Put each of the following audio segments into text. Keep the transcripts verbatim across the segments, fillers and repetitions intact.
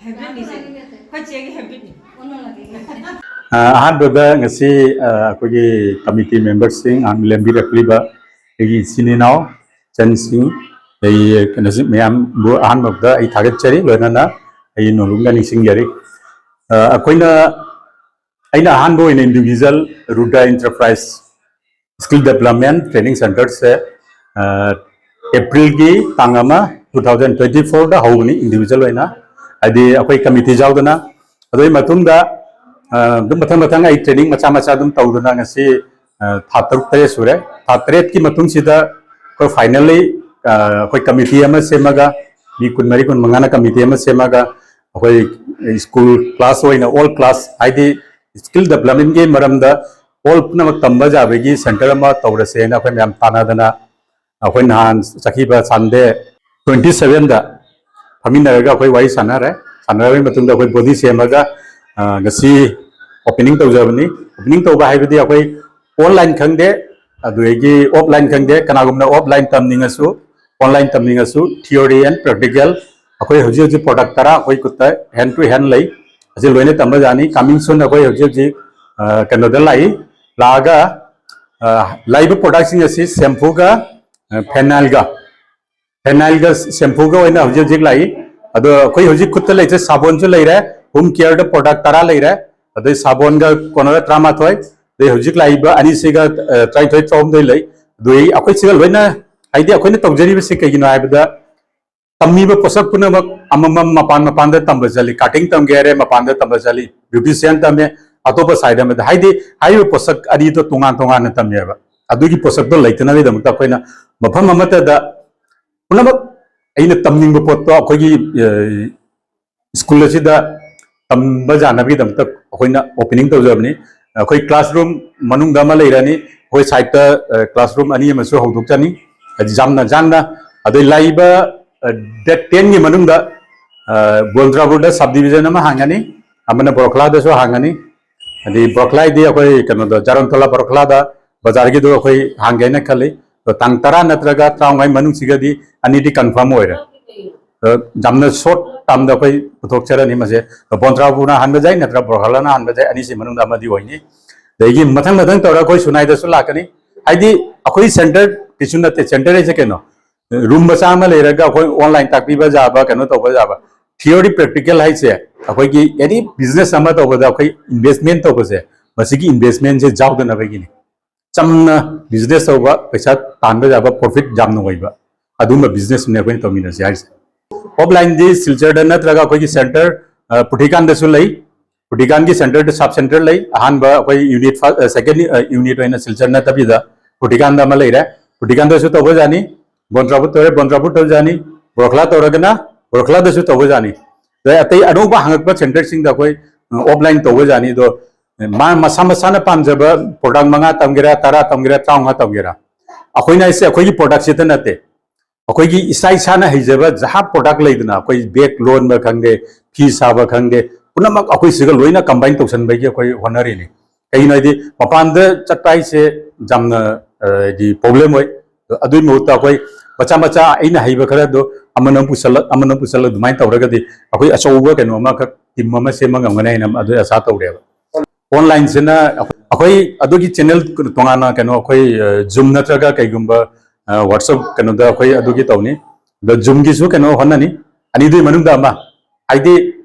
Habitꯅꯤꯁꯦ꯫ ꯑꯩꯈꯣꯏ ꯆꯦꯒꯤ habitꯅꯤ꯫ ꯑ, ꯑꯍꯥꯟꯕꯗ ꯉꯁꯤ, ꯑ, ꯑꯩꯈꯣꯏꯒꯤ committee memberꯁꯤꯡ, ꯑꯍꯥꯟꯕ ꯂꯦꯡꯕꯤꯔꯛꯂꯤꯕ ꯑꯩꯒꯤ ꯏꯆꯤꯟ ꯏꯅꯥꯎ, ꯏꯆꯟꯁꯤꯡ, ꯑꯩ ꯀꯩꯅꯣꯁꯤ ꯃꯌꯥꯝꯕꯨ ꯑꯍꯥꯟꯕꯗ ꯑꯩ ꯊꯥꯒꯠꯆꯔꯤ, ꯂꯣꯏꯅꯅ ꯑꯩ ꯅꯣꯂꯨꯛꯅ ꯅꯤꯡꯁꯤꯡꯖꯔꯤ꯫ ꯑ, ꯑꯩꯈꯣꯏꯅ, ꯑꯩꯅ ꯑꯍꯥꯟꯕ ꯑꯣꯏꯅ individual Rudra Enterprise Skill Development Training Centreꯁꯦ, ꯑ, Aprilꯒꯤ ꯇꯥꯡ ꯑꯃ, two thousand twenty fourꯗ ꯍꯧꯕꯅꯤ individual ꯑꯣꯏꯅ꯫ ꯍꯥꯏꯗꯤ ꯑꯩꯈꯣꯏ committee ꯌꯥꯎꯗꯅ꯫ ꯑꯗꯨꯒꯤ ꯃꯇꯨꯡꯗ, ꯑ, ꯑꯗꯨꯝ ꯃꯊꯪ ꯃꯊꯪ ꯑꯩ training ꯃꯆꯥ ꯃꯆꯥ ꯑꯗꯨꯝ ꯇꯧꯗꯅ ꯉꯁꯤ, ꯑ, ꯊꯥ ꯇꯔꯨꯛ ꯇꯔꯦꯠ ꯁꯨꯔꯦ꯫ ꯊꯥ ꯇꯔꯦꯠꯀꯤ ꯃꯇꯨꯡꯁꯤꯗ ꯑꯩꯈꯣꯏ finally, ꯑ, ꯑꯩꯈꯣꯏ committee ꯑꯃ ꯁꯦꯝꯃꯒ, ꯃꯤ ꯀꯨꯟꯃꯔꯤ ꯀꯨꯟꯃꯉꯥꯅ committee ꯑꯃ ꯁꯦꯝꯃꯒ, ꯑꯩꯈꯣꯏ school class ꯑꯣꯏꯅ all class, ꯍꯥꯏꯗꯤ skill developmentꯀꯤ ꯃꯔꯝꯗ all ꯄꯨꯝꯅꯃꯛ ꯇꯝꯕ ꯌꯥꯕꯒꯤ centre ꯑꯃ ꯇꯧꯔꯁꯦꯅ ꯑꯩꯈꯣꯏ ꯃꯌꯥꯝ ꯇꯥꯟꯅꯗꯅ, ꯑꯩꯈꯣꯏ ꯅꯍꯥꯟ ꯆꯠꯈꯤꯕ Sunday twenty sevenꯗ ꯐꯝꯃꯤꯟꯅꯔꯒ ꯑꯩꯈꯣꯏ ꯋꯥꯔꯤ ꯁꯥꯟꯅꯔꯦ꯫ ꯁꯥꯟꯅꯔꯕ ꯃꯇꯨꯡꯗ ꯑꯩꯈꯣꯏ body ꯁꯦꯝꯃꯒ, ꯑ, ꯉꯁꯤ opening ꯇꯧꯖꯕꯅꯤ꯫ Opening ꯇꯧꯕ ꯍꯥꯏꯕꯗꯤ ꯑꯩꯈꯣꯏ online ꯈꯪꯗꯦ, ꯑꯗꯨꯗꯒꯤ offline ꯈꯪꯗꯦ, ꯀꯅꯥꯒꯨꯝꯕꯅ offline ꯇꯝꯅꯤꯡꯉꯁꯨ, online ꯇꯝꯅꯤꯡꯉꯁꯨ, theory and practical ꯑꯩꯈꯣꯏ ꯍꯧꯖꯤꯛ ꯍꯧꯖꯤꯛ product ꯇꯔꯥ ꯑꯩꯈꯣꯏ ꯈꯨꯠꯇ hand to hand ꯂꯩ꯫ ꯑꯁꯤ ꯂꯣꯏꯅ ꯇꯝꯕ ꯌꯥꯅꯤ꯫ Coming soon ꯑꯩꯈꯣꯏ ꯍꯧꯖꯤꯛ ꯍꯧꯖꯤꯛ, ꯑ, ꯀꯩꯅꯣꯗ ꯂꯥꯛꯏ, ꯂꯥꯛꯑꯒ, ꯑ, ꯂꯥꯛꯏꯕ productꯁꯤꯡ ꯑꯁꯤ shampooꯒ, ꯑ, phenolꯒ, phenolꯒ shampooꯒ ꯑꯣꯏꯅ ꯍꯧꯖꯤꯛ ꯍꯧꯖꯤꯛ ꯂꯥꯛꯏ꯫ ꯑꯗꯣ ꯑꯩꯈꯣꯏ ꯍꯧꯖꯤꯛ ꯈꯨꯠꯇ ꯂꯩꯇ꯭ꯔꯦ, ꯁꯥꯕꯣꯟꯁꯨ ꯂꯩꯔꯦ, home careꯗ product ꯇꯔꯥ ꯂꯩꯔꯦ, ꯑꯗꯩ ꯁꯥꯕꯣꯟꯒ ꯀꯣꯟꯅꯔ ꯇꯔꯥꯃꯥꯊꯣꯏ, ꯑꯗꯩ ꯍꯧꯖꯤꯛ ꯂꯥꯛꯏꯕ ꯑꯅꯤꯁꯤꯒ, ꯑ, ꯇꯔꯥꯅꯤꯊꯣꯏ, ꯇꯔꯥꯍꯨꯝꯗꯣꯏ ꯂꯩ꯫ ꯑꯗꯨ ꯑꯩ, ꯑꯩꯈꯣꯏ ꯁꯤꯒ ꯂꯣꯏꯅ ꯍꯥꯏꯗꯤ ꯑꯩꯈꯣꯏꯅ ꯇꯧꯖꯔꯤꯕꯁꯤ ꯀꯩꯒꯤꯅꯣ ꯍꯥꯏꯕꯗ, ꯇꯝꯃꯤꯕ ꯄꯣꯠꯁꯛ ꯄꯨꯝꯅꯃꯛ ꯑꯃꯃꯝ ꯃꯄꯥꯟ ꯃꯄꯥꯟꯗ ꯇꯝꯕ ꯆꯠꯂꯤ꯫ Cutting ꯇꯝꯒꯦ ꯍꯥꯏꯔꯦ, ꯃꯄꯥꯟꯗ ꯇꯝꯕ ꯆꯠꯂꯤ꯫ Beautician ꯇꯝꯃꯦ, ꯑꯇꯣꯞꯄ side ꯑꯃꯗ꯫ ꯍꯥꯏꯗꯤ ꯍꯥꯏꯔꯤꯕ ꯄꯣꯠꯁꯛ ꯑꯅꯤꯗꯣ ꯇꯣꯉꯥꯟ ꯇꯣꯉꯥꯟꯅ ꯇꯝꯃꯦꯕ꯫ ꯑꯗꯨꯒꯤ ꯄꯣꯠꯁꯛꯇꯣ ꯂꯩꯇꯅꯕꯒꯤꯗꯃꯛꯇ ꯑꯩꯈꯣꯏꯅ ꯃꯐꯝ ꯑꯃꯠꯇꯗ ꯄꯨꯝꯅꯃꯛ ꯑꯩꯅ ꯇꯝꯅꯤꯡꯕ ꯄꯣꯠꯇꯣ ꯑꯩꯈꯣꯏꯒꯤ, ꯑ, school ꯑꯁꯤꯗ ꯇꯝꯕ ꯌꯥꯅꯕꯒꯤꯗꯃꯛꯇ ꯑꯩꯈꯣꯏꯅ opening ꯇꯧꯖꯕꯅꯤ꯫ ꯑꯩꯈꯣꯏ classroom ꯃꯅꯨꯡꯗ ꯑꯃ ꯂꯩꯔꯅꯤ, ꯑꯩꯈꯣꯏ side ꯇ, ꯑ, classroom ꯑꯅꯤ ꯑꯃꯁꯨ ꯍꯧꯗꯣꯛꯆꯅꯤ꯫ ꯍꯥꯏꯗꯤ ꯌꯥꯝꯅ ꯌꯥꯡꯅ, ꯑꯗꯩ ꯂꯥꯛꯏꯕ, ꯑ, date ten ꯒꯤ ꯃꯅꯨꯡꯗ, ꯑ, ꯕꯣꯟꯗ꯭ꯔꯥꯕꯨꯔꯗ sub division ꯑꯃ ꯍꯥꯡꯒꯅꯤ, ꯑꯃꯅ ꯕꯣꯔꯈꯂꯥꯗꯁꯨ ꯍꯥꯡꯒꯅꯤ꯫ ꯍꯥꯏꯗꯤ ꯕꯣꯔꯈꯂꯥꯏꯗꯤ ꯑꯩꯈꯣꯏ ꯀꯩꯅꯣꯗ, ꯖꯥꯔꯣꯟꯊꯣꯂꯥ ꯕꯣꯔꯈꯂꯥꯗ ꯕꯖꯥꯔꯒꯤꯗꯣ ꯑꯩꯈꯣꯏ ꯍꯥꯡꯒꯦꯅ ꯈꯜꯂꯤ꯫ ꯑꯗꯣ ꯇꯥꯡ ꯇꯔꯥ ꯅꯠꯇ꯭ꯔꯒ ꯇꯔꯥꯃꯉꯥ ꯃꯅꯨꯡꯁꯤꯒꯗꯤ ꯑꯅꯤꯗꯤ confirm ꯑꯣꯏꯔꯦ꯫ ꯑꯗꯣ ꯌꯥꯝꯅ short term ꯗ ꯑꯩꯈꯣꯏ ꯄꯨꯊꯣꯛꯆꯔꯅꯤ ꯃꯁꯦ꯫ ꯕꯣꯟꯗ꯭ꯔꯥꯕꯨꯔꯅ ꯍꯥꯟꯕ ꯌꯥꯏ ꯅꯠꯇ꯭ꯔꯒ ꯕꯣꯔꯈꯂꯥꯅ ꯍꯥꯟꯕ ꯌꯥꯏ, ꯑꯅꯤꯁꯤ ꯃꯅꯨꯡꯗ ꯑꯃꯗꯤ ꯑꯣꯏꯅꯤ꯫ ꯑꯗꯒꯤ ꯃꯊꯪ ꯃꯊꯪ ꯇꯧꯔꯒ ꯑꯩꯈꯣꯏ ꯁꯨꯅꯥꯏꯗꯁꯨ ꯂꯥꯛꯀꯅꯤ꯫ ꯍꯥꯏꯗꯤ ꯑꯩꯈꯣꯏ center ꯀꯩꯁꯨ ꯅꯠꯇꯦ, center ꯍꯥꯏꯁꯦ ꯀꯩꯅꯣ? Room ꯃꯆꯥ ꯑꯃ ꯂꯩꯔꯒ ꯑꯩꯈꯣꯏ online ꯇꯥꯛꯄꯤꯕ ꯌꯥꯕ, ꯀꯩꯅꯣ ꯇꯧꯕ ꯌꯥꯕ꯫ Theory practical ꯍꯥꯏꯁꯦ ꯑꯩꯈꯣꯏꯒꯤ any business ꯑꯃ ꯇꯧꯕꯗ ꯑꯩꯈꯣꯏ investment ꯇꯧꯕꯁꯦ, ꯃꯁꯤꯒꯤ investment ꯁꯦ ꯌꯥꯎꯗꯅꯕꯒꯤꯅꯤ꯫ ꯆꯝꯅ business ꯇꯧꯕ, ꯄꯩꯁꯥ ꯇꯥꯟꯕ ꯌꯥꯕ, profit ꯌꯥꯝꯅ ꯑꯣꯏꯕ, ꯑꯗꯨꯝꯕ business ꯅꯦ ꯑꯩꯈꯣꯏꯅ ꯇꯧꯃꯤꯟꯅꯁꯦ ꯍꯥꯏꯁꯦ꯫ Offline ꯗꯤ ꯁꯤꯜꯆꯔꯗ ꯅꯠꯇ꯭ꯔꯒ ꯑꯩꯈꯣꯏꯒꯤ center, ꯑ, ꯄꯨꯊꯤꯀꯥꯟꯗꯁꯨ ꯂꯩ꯫ ꯄꯨꯊꯤꯀꯥꯟꯒꯤ center ꯗ sub center ꯂꯩ꯫ ꯑꯍꯥꯟꯕ ꯑꯩꯈꯣꯏ unit ꯐ-, ꯑ, second, ꯑ, unit ꯑꯣꯏꯅ ꯁꯤꯜꯆꯔ ꯅꯠꯇꯕꯤꯗ ꯄꯨꯊꯤꯀꯥꯟꯗ ꯑꯃ ꯂꯩꯔꯦ꯫ ꯄꯨꯊꯤꯀꯥꯟꯗꯁꯨ ꯇꯧꯕ ꯌꯥꯅꯤ꯫ ꯕꯣꯟꯗ꯭ꯔꯥꯕꯨꯔ ꯇꯧꯔꯦ, ꯕꯣꯟꯗ꯭ꯔꯥꯕꯨꯔ ꯇꯧꯕ ꯌꯥꯅꯤ꯫ ꯕꯣꯔꯈꯂꯥ ꯇꯧꯔꯒꯅ ꯕꯣꯔꯈꯂꯥꯗꯁꯨ ꯇꯧꯕ ꯌꯥꯅꯤ꯫ ꯑꯗꯩ ꯑꯇꯩ ꯑꯅꯧꯕ ꯍꯥꯡꯉꯛꯄ center ꯁꯤꯡꯗ ꯑꯩꯈꯣꯏ, ꯑ, offline ꯇꯧꯕ ꯌꯥꯅꯤ꯫ ꯑꯗꯣ ꯃꯥ ꯃꯁꯥ ꯃꯁꯥꯅ ꯄꯥꯝꯖꯕ product ꯃꯉꯥ ꯇꯝꯒꯦꯔꯥ, ꯇꯔꯥ ꯇꯝꯒꯦꯔꯥ, ꯇꯔꯥꯃꯉꯥ ꯇꯝꯒꯦꯔꯥ, ꯑꯩꯈꯣꯏꯅ ꯍꯥꯏꯁꯦ ꯑꯩꯈꯣꯏꯒꯤ product ꯁꯤꯇ ꯅꯠꯇꯦ, ꯑꯩꯈꯣꯏꯒꯤ ꯏꯁꯥ ꯏꯁꯥꯅ ꯍꯩꯖꯕ ꯖꯍꯥ product ꯂꯩꯗꯅ, ꯑꯩꯈꯣꯏ bag ꯂꯣꯟꯕ ꯈꯪꯗꯦ, ꯐꯤ ꯁꯥꯕ ꯈꯪꯗꯦ, ꯄꯨꯝꯅꯃꯛ ꯑꯩꯈꯣꯏ ꯁꯤꯒ ꯂꯣꯏꯅ combine ꯇꯧꯁꯟꯕꯒꯤ ꯑꯩꯈꯣꯏ ꯍꯣꯠꯅꯔꯤꯅꯤ꯫ ꯀꯩꯒꯤꯅꯣ ꯍꯥꯏꯗꯤ ꯃꯄꯥꯟꯗ ꯆꯠꯄ ꯍꯥꯏꯁꯦ ꯌꯥꯝꯅ, ꯑ, ꯍꯥꯏꯗꯤ problem ꯑꯣꯏ꯫ ꯑꯗꯨꯒꯤ ꯃꯍꯨꯠꯇ ꯑꯩꯈꯣꯏ ꯃꯆꯥ ꯃꯆꯥ ꯑꯩꯅ ꯍꯩꯕ ꯈꯔꯗꯣ ꯑꯃꯅ ꯑꯃꯨꯛ ꯄꯨꯁꯜꯂꯛ, ꯑꯃꯅ ꯑꯃꯨꯛ ꯄꯨꯁꯜꯂꯛ, ꯑꯗꯨꯃꯥꯏꯅ ꯇꯧꯔꯒꯗꯤ ꯑꯩꯈꯣꯏ ꯑꯆꯧꯕ ꯀꯩꯅꯣ ꯑꯃꯈꯛ team ꯑꯃ ꯁꯦꯝꯕ ꯉꯝꯒꯅꯤ ꯍꯥꯏꯅ ꯑꯗꯨ ꯑꯁꯥ ꯇꯧꯔꯦꯕ꯫ Online ꯁꯤꯅ ꯑꯩꯈꯣꯏ ꯑꯗꯨꯒꯤ channel ꯇꯣꯉꯥꯟꯅ ꯀꯩꯅꯣ ꯑꯩꯈꯣꯏ, ꯑ, Zoom ꯅꯠꯇ꯭ꯔꯒ ꯀꯩꯒꯨꯝꯕ, ꯑ, WhatsApp ꯀꯩꯅꯣꯗ ꯑꯩꯈꯣꯏ ꯑꯗꯨꯒꯤ ꯇꯧꯅꯤ꯫ ꯑꯗꯣ Zoom ꯒꯤꯁꯨ ꯀꯩꯅꯣ ꯍꯣꯠꯅꯅꯤ꯫ ꯑꯅꯤꯗꯨꯒꯤ ꯃꯅꯨꯡꯗ ꯑꯃ, ꯍꯥꯏꯗꯤ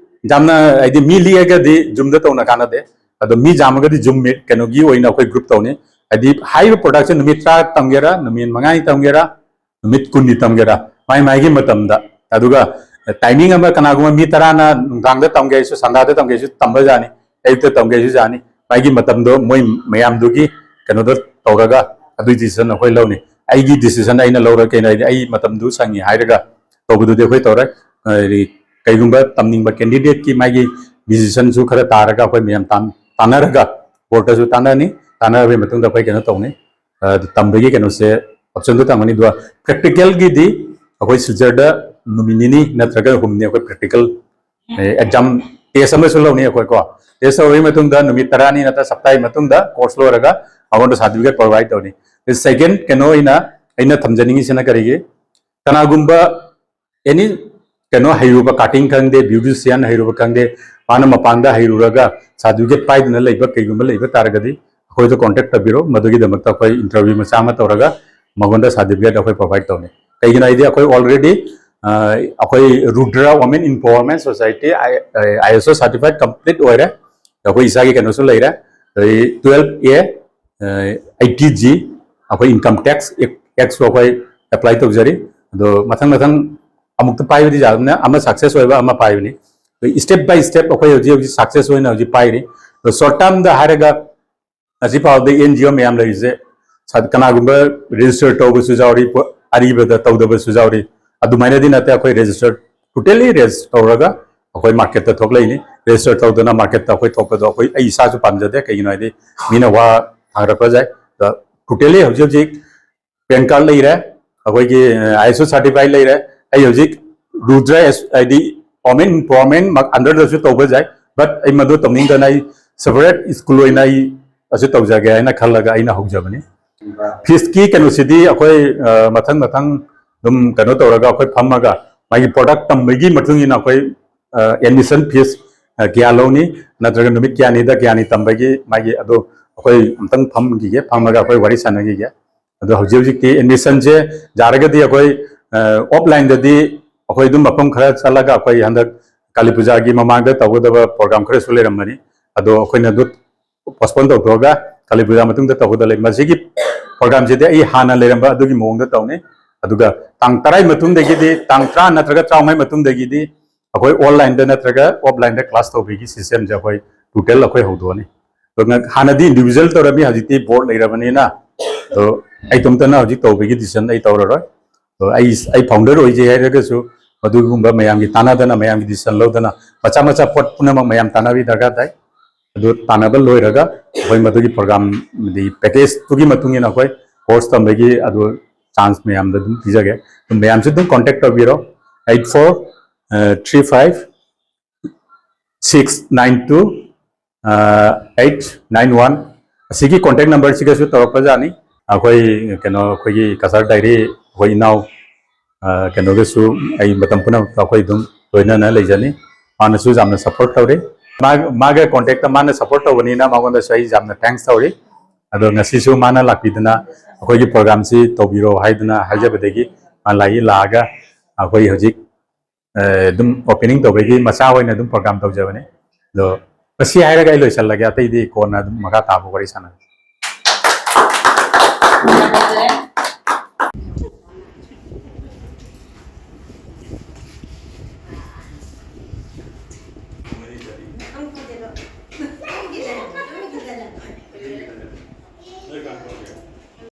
ꯌꯥꯝꯅ, ꯍꯥꯏꯗꯤ ꯃꯤ ꯂꯤꯛꯑꯒꯗꯤ Zoom ꯗ ꯇꯧꯅ ꯀꯥꯟꯅꯗꯦ꯫ ꯑꯗꯣ ꯃꯤ ꯌꯥꯝꯃꯒꯗꯤ Zoom meet ꯀꯩꯅꯣꯒꯤ ꯑꯣꯏꯅ ꯑꯩꯈꯣꯏ group ꯇꯧꯅꯤ꯫ ꯍꯥꯏꯗꯤ ꯍꯥꯏꯔꯤꯕ product ꯁꯦ ꯅꯨꯃꯤꯠ ꯇꯔꯥ ꯇꯝꯒꯦꯔꯥ, ꯅꯨꯃꯤꯠ ꯃꯉꯥꯅꯤ ꯇꯝꯒꯦꯔꯥ, ꯅꯨꯃꯤꯠ ꯀꯨꯟꯅꯤ ꯇꯝꯒꯦꯔꯥ, ꯃꯥꯏ ꯃꯥꯏꯒꯤ ꯃꯇꯝꯗ꯫ ꯑꯗꯨꯒ ꯇꯥꯏꯃꯤꯡ ꯑꯃ, ꯀꯅꯥꯒꯨꯝꯕ ꯃꯤ ꯇꯔꯥꯅ ꯅꯨꯡꯗꯥꯡꯗ ꯇꯝꯒꯦ ꯍꯥꯏꯁꯨ, ꯁꯟꯗꯥꯗ ꯇꯝꯒꯦ ꯍꯥꯏꯁꯨ ꯇꯝꯕ ꯌꯥꯅꯤ, ꯑꯌꯨꯛꯇ ꯇꯝꯒꯦ ꯍꯥꯏꯁꯨ ꯌꯥꯅꯤ꯫ ꯃꯥꯒꯤ ꯃꯇꯝꯗꯣ ꯃꯣꯏ ꯃꯌꯥꯝꯗꯨꯒꯤ ꯀꯩꯅꯣꯗ ꯇꯧꯔꯒ ꯑꯗꯨꯒꯤ decision ꯑꯩꯈꯣꯏ ꯂꯧꯅꯤ꯫ ꯑꯩꯒꯤ decision ꯑꯩꯅ ꯂꯧꯔꯒ, ꯀꯩꯅꯣ ꯍꯥꯏꯗꯤ, ꯑꯩ ꯃꯇꯝꯗꯨ ꯁꯪꯉꯤ ꯍꯥꯏꯔꯒ ꯇꯧꯕꯗꯨꯗꯤ ꯑꯩꯈꯣꯏ ꯇꯧꯔꯣꯏ꯫ ꯍꯥꯏꯗꯤ, ꯀꯩꯒꯨꯝꯕ ꯇꯝꯅꯤꯡꯕ candidateꯀꯤ ꯃꯥꯒꯤ decisionꯁꯨ ꯈꯔ ꯇꯥꯔꯒ, ꯑꯩꯈꯣꯏ ꯃꯌꯥꯝ ꯇꯥꯟ-, ꯇꯥꯟꯅꯔꯒ, boardꯇꯁꯨ ꯇꯥꯟꯅꯅꯤ, ꯇꯥꯟꯅꯔꯕꯒꯤ ꯃꯇꯨꯡꯗ ꯑꯩꯈꯣꯏ ꯀꯩꯅꯣ ꯇꯧꯅꯤ꯫ ꯑ, ꯇꯝꯕꯒꯤ ꯀꯩꯅꯣꯁꯦ, optionꯗꯣ ꯇꯝꯒꯅꯤ꯫ ꯑꯗꯨꯒ practicalꯒꯤꯗꯤ ꯑꯩꯈꯣꯏ ꯁꯤꯜꯆꯔꯗ ꯅꯨꯃꯤꯠ ꯅꯤꯅꯤ ꯅꯠꯇ꯭ꯔꯒ ꯍꯨꯝꯅꯤ ꯑꯩꯈꯣꯏ practical, ꯑꯦ, exam, test ꯑꯃꯁꯨ ꯂꯧꯅꯤ ꯑꯩꯈꯣꯏ ꯀꯣ꯫ Test ꯇꯧꯔꯕ ꯃꯇꯨꯡꯗ ꯅꯨꯃꯤꯠ ꯇꯔꯥꯅꯤ ꯅꯠꯇ꯭ꯔ ꯍꯞꯇꯥꯒꯤ ꯃꯇꯨꯡꯗ course ꯂꯣꯏꯔꯒ ꯃꯉꯣꯟꯗ certificate provide ꯇꯧꯅꯤ꯫ Second ꯀꯩꯅꯣ ꯑꯣꯏꯅ ꯑꯩꯅ ꯊꯝꯖꯅꯤꯡꯉꯤꯁꯤꯅ ꯀꯔꯤꯒꯤ, ꯀꯅꯥꯒꯨꯝꯕ any ꯀꯩꯅꯣ ꯍꯩꯔꯨꯕ, cutting ꯈꯪꯗꯦ, beautician ꯍꯩꯔꯨꯕ ꯈꯪꯗꯦ, ꯃꯥꯅ ꯃꯄꯥꯟꯗ ꯍꯩꯔꯨꯔꯒ certificate ꯄꯥꯏꯗꯅ ꯂꯩꯕ ꯀꯩꯒꯨꯝꯕ ꯂꯩꯕ ꯇꯥꯔꯒꯗꯤ ꯑꯩꯈꯣꯏꯗ contact ꯇꯧꯕꯤꯔꯣ꯫ ꯃꯗꯨꯒꯤꯗꯃꯛꯇ ꯑꯩꯈꯣꯏ interview ꯃꯆꯥ ꯑꯃ ꯇꯧꯔꯒ ꯃꯉꯣꯟꯗ certificate ꯑꯩꯈꯣꯏ provide ꯇꯧꯅꯤ꯫ ꯀꯩꯒꯤꯅꯣ ꯍꯥꯏꯗꯤ, ꯑꯩꯈꯣꯏ already, ꯑ, ꯑꯩꯈꯣꯏ Rudra Women Empowerment Society, I-, ISO certified complete ꯑꯣꯏꯔꯦ꯫ ꯑꯩꯈꯣꯏ ꯏꯁꯥꯒꯤ ꯀꯩꯅꯣꯁꯨ ꯂꯩꯔꯦ꯫ ꯑꯗꯩ twelve A, ꯑ, eighty G, ꯑꯩꯈꯣꯏ income tax act, actꯁꯨ ꯑꯩꯈꯣꯏ apply ꯇꯧꯖꯔꯤ꯫ ꯑꯗꯣ ꯃꯊꯪ ꯃꯊꯪ ꯑꯃꯨꯛꯇ ꯄꯥꯏꯕꯗꯤ ꯌꯥꯗꯕꯅꯤꯅ, ꯑꯃ success ꯑꯣꯏꯕ ꯑꯃ ꯄꯥꯏꯕꯅꯤ꯫ ꯑꯗꯣ step by step ꯑꯩꯈꯣꯏ ꯍꯧꯖꯤꯛ ꯍꯧꯖꯤꯛ success ꯑꯣꯏꯅ ꯍꯧꯖꯤꯛ ꯄꯥꯏꯔꯤ꯫ ꯑꯗꯣ short termꯗ ꯍꯥꯏꯔꯒ, ꯉꯁꯤ ꯐꯥꯎꯕꯗ NGO ꯃꯌꯥꯝ ꯂꯩꯔꯤꯁꯦ, ꯁꯥ-, ꯀꯅꯥꯒꯨꯝꯕ register ꯇꯧꯕꯁꯨ ꯌꯥꯎꯔꯤ, ꯄꯣ-, ꯑꯔꯤꯕꯗ ꯇꯧꯗꯕꯁꯨ ꯌꯥꯎꯔꯤ꯫ ꯑꯗꯨꯃꯥꯏꯅꯗꯤ ꯅꯠꯇꯦ, ꯑꯩꯈꯣꯏ register, totally register ꯇꯧꯔꯒ ꯑꯩꯈꯣꯏ marketꯇ ꯊꯣꯛꯂꯛꯏꯅꯤ꯫ Register ꯇꯧꯗꯅ marketꯇ ꯑꯩꯈꯣꯏ ꯊꯣꯛꯄꯗꯣ ꯑꯩꯈꯣꯏ, ꯑꯩ ꯏꯁꯥꯁꯨ ꯄꯥꯝꯖꯗꯦ, ꯀꯩꯒꯤꯅꯣ ꯍꯥꯏꯗꯤ ꯃꯤꯅ ꯋꯥ ꯊꯥꯡꯒꯠꯂꯛꯄ ꯌꯥꯏ꯫ ꯑꯗ totally ꯍꯧꯖꯤꯛ ꯍꯧꯖꯤꯛ PAN card ꯂꯩꯔꯦ, ꯑꯩꯈꯣꯏꯒꯤ, ꯑ, ISO certified ꯂꯩꯔꯦ꯫ ꯑꯩ ꯍꯧꯖꯤꯛ ꯔꯨꯗ꯭ꯔ ꯑꯦꯁ-, ꯍꯥꯏꯗꯤ Women Empowerment ꯃꯛ underꯗꯁꯨ ꯇꯧꯕ ꯌꯥꯏ, but ꯑꯩ ꯃꯗꯨ ꯇꯧꯅꯤꯡꯗꯅ ꯑꯩ separate school ꯑꯣꯏꯅ ꯑꯩ ꯑꯁꯤ ꯇꯧꯖꯒꯦ ꯍꯥꯏꯅ ꯈꯜꯂꯒ ꯑꯩꯅ ꯍꯧꯖꯕꯅꯤ꯫ Feesꯀꯤ ꯀꯩꯅꯣꯁꯤꯗꯤ ꯑꯩꯈꯣꯏ, ꯑ, ꯃꯊꯪ ꯃꯊꯪ ꯑꯗꯨꯝ ꯀꯩꯅꯣ ꯇꯧꯔꯒ ꯑꯩꯈꯣꯏ ꯐꯝꯃꯒ ꯃꯥꯒꯤ product ꯇꯝꯕꯒꯤ ꯃꯇꯨꯡ ꯏꯟꯅ ꯑꯩꯈꯣꯏ, ꯑ, admission fees, ꯑ, ꯀꯌꯥ ꯂꯧꯅꯤ, ꯅꯠꯇ꯭ꯔꯒ ꯅꯨꯃꯤꯠ ꯀꯌꯥꯅꯤꯗ ꯀꯌꯥꯅꯤ ꯇꯝꯕꯒꯤ ꯃꯥꯒꯤ ꯑꯗꯨ ꯑꯩꯈꯣꯏ ꯑꯝꯇꯪ ꯐꯝꯈꯤꯒꯦ, ꯐꯝꯃꯒ ꯑꯩꯈꯣꯏ ꯋꯥꯔꯤ ꯁꯥꯟꯅꯈꯤꯒꯦ꯫ ꯑꯗꯣ ꯍꯧꯖꯤꯛ ꯍꯧꯖꯤꯛꯇꯤ admissionꯁꯦ ꯌꯥꯔꯒꯗꯤ ꯑꯩꯈꯣꯏ, ꯑ, offlineꯗꯗꯤ ꯑꯩꯈꯣꯏ ꯑꯗꯨꯝ ꯃꯐꯝ ꯈꯔ ꯆꯠꯂꯒ ꯑꯩꯈꯣꯏ ꯍꯟꯗꯛ ꯀꯥꯂꯤ ꯄꯨꯖꯥꯒꯤ ꯃꯃꯥꯡꯗ ꯇꯧꯒꯗꯕ program ꯈꯔꯁꯨ ꯂꯩꯔꯝꯕꯅꯤ꯫ ꯑꯗꯣ ꯑꯩꯈꯣꯏꯅ ꯑꯗꯨ postpone ꯇꯧꯊꯣꯛꯑꯒ ꯀꯥꯂꯤ ꯄꯨꯖꯥ ꯃꯇꯨꯡꯗ ꯇꯧꯒꯗ ꯂꯩ꯫ ꯃꯁꯤꯒꯤ programꯁꯤꯗꯤ ꯑꯩ ꯍꯥꯟꯅ ꯂꯩꯔꯝꯕ ꯑꯗꯨꯒꯤ ꯃꯑꯣꯡꯗ ꯇꯧꯅꯤ꯫ ꯑꯗꯨꯒ ꯇꯥꯡ ꯇꯔꯥꯒꯤ ꯃꯇꯨꯡꯗꯒꯤꯗꯤ, ꯇꯥꯡ ꯇꯔꯥ ꯅꯠꯇ꯭ꯔꯒ ꯇꯔꯥꯃꯉꯥꯒꯤ ꯃꯇꯨꯡꯗꯒꯤꯗꯤ ꯑꯩꯈꯣꯏ online ꯗ ꯅꯠꯇ꯭ꯔꯒ offline ꯗ class ꯇꯧꯕꯒꯤ system ꯁꯦ ꯑꯩꯈꯣꯏ total ꯑꯩꯈꯣꯏ ꯍꯧꯗꯣꯛꯑꯅꯤ꯫ ꯑꯗꯣ ꯉ-, ꯍꯥꯟꯅꯗꯤ individual ꯇꯧꯔꯝꯃꯤ, ꯍꯧꯖꯤꯛꯇꯤ board ꯂꯩꯔꯕꯅꯤꯅ, ꯑꯗꯣ ꯑꯩ ꯏꯇꯣꯝꯇꯅ ꯍꯧꯖꯤꯛ ꯇꯧꯕꯒꯤ decision ꯑꯩ ꯇꯧꯔꯔꯣꯏ꯫ ꯑꯗꯣ ꯑꯩ, ꯑꯩ founder ꯑꯣꯏꯖꯩ ꯍꯥꯏꯔꯒꯁꯨ ꯑꯗꯨꯒꯨꯝꯕ ꯃꯌꯥꯝꯒꯤ ꯇꯥꯟꯅꯗꯅ, ꯃꯌꯥꯝꯒꯤ decision ꯂꯧꯗꯅ, ꯃꯆꯥ ꯃꯆꯥ ꯄꯣꯠ ꯄꯨꯝꯅꯃꯛ ꯃꯌꯥꯝ ꯇꯥꯟꯅꯕꯒꯤ ꯗꯔꯀꯥꯔ ꯇꯥꯏ꯫ ꯑꯗꯨ ꯇꯥꯟꯅꯕ ꯂꯣꯏꯔꯒ ꯑꯩꯈꯣꯏ ꯃꯗꯨꯒꯤ program ꯗꯤ package ꯇꯨꯒꯤ ꯃꯇꯨꯡ ꯏꯟꯅ ꯑꯩꯈꯣꯏ course ꯇꯝꯕꯒꯤ ꯑꯗꯨ chance ꯃꯌꯥꯝꯗ ꯑꯗꯨꯝ ꯄꯤꯖꯒꯦ꯫ ꯑꯗꯨꯝ ꯃꯌꯥꯝꯁꯨ ꯑꯗꯨꯝ contact ꯇꯧꯕꯤꯔꯣ, eight four three five six nine two eight nine one꯫ ꯑꯁꯤꯒꯤ contact number ꯁꯤꯒꯁꯨ ꯇꯧꯔꯛꯄ ꯌꯥꯅꯤ꯫ ꯑꯩꯈꯣꯏ, ꯀꯩꯅꯣ, ꯑꯩꯈꯣꯏꯒꯤ ꯀꯁꯥꯔ diary ꯑꯩꯈꯣꯏ ꯏꯅꯥꯎ, ꯑ, ꯀꯩꯅꯣꯒꯁꯨ ꯑꯩ ꯃꯇꯝ ꯄꯨꯝꯅꯃꯛꯇ ꯑꯩꯈꯣꯏ ꯑꯗꯨꯝ ꯂꯣꯏꯅꯅ ꯂꯩꯖꯅꯤ꯫ ꯃꯥꯅꯁꯨ ꯌꯥꯝꯅ support ꯇꯧꯔꯤ꯫ ꯃꯥ-, ꯃꯥꯒ contact ꯇ ꯃꯥꯅ support ꯇꯧꯕꯅꯤꯅ ꯃꯉꯣꯟꯗꯁꯨ ꯑꯩ ꯌꯥꯝꯅ thanks ꯇꯧꯔꯤ꯫ ꯑꯗꯣ ꯉꯁꯤꯁꯨ ꯃꯥꯅ ꯂꯥꯛꯄꯤꯗꯅ ꯑꯩꯈꯣꯏꯒꯤ program ꯁꯤ ꯇꯧꯕꯤꯔꯣ ꯍꯥꯏꯗꯅ ꯍꯥꯏꯖꯕꯗꯒꯤ ꯃꯥ ꯂꯥꯛꯏ꯫ ꯂꯥꯛꯑꯒ ꯑꯩꯈꯣꯏ ꯍꯧꯖꯤꯛ, ꯑ, ꯑꯗꯨꯝ opening ꯇꯧꯕꯒꯤ ꯃꯆꯥ ꯑꯣꯏꯅ ꯑꯗꯨꯝ program ꯇꯧꯖꯕꯅꯤ꯫ ꯑꯗꯣ ꯃꯁꯤ ꯍꯥꯏꯔꯒ ꯑꯩ ꯂꯣꯏꯁꯤꯜꯂꯒꯦ, ꯑꯇꯩꯗꯤ ꯀꯣꯟꯅ ꯑꯗꯨꯝ ꯃꯈꯥ ꯇꯥꯕ ꯋꯥꯔꯤ ꯁꯥꯟꯅꯔꯁꯤ꯫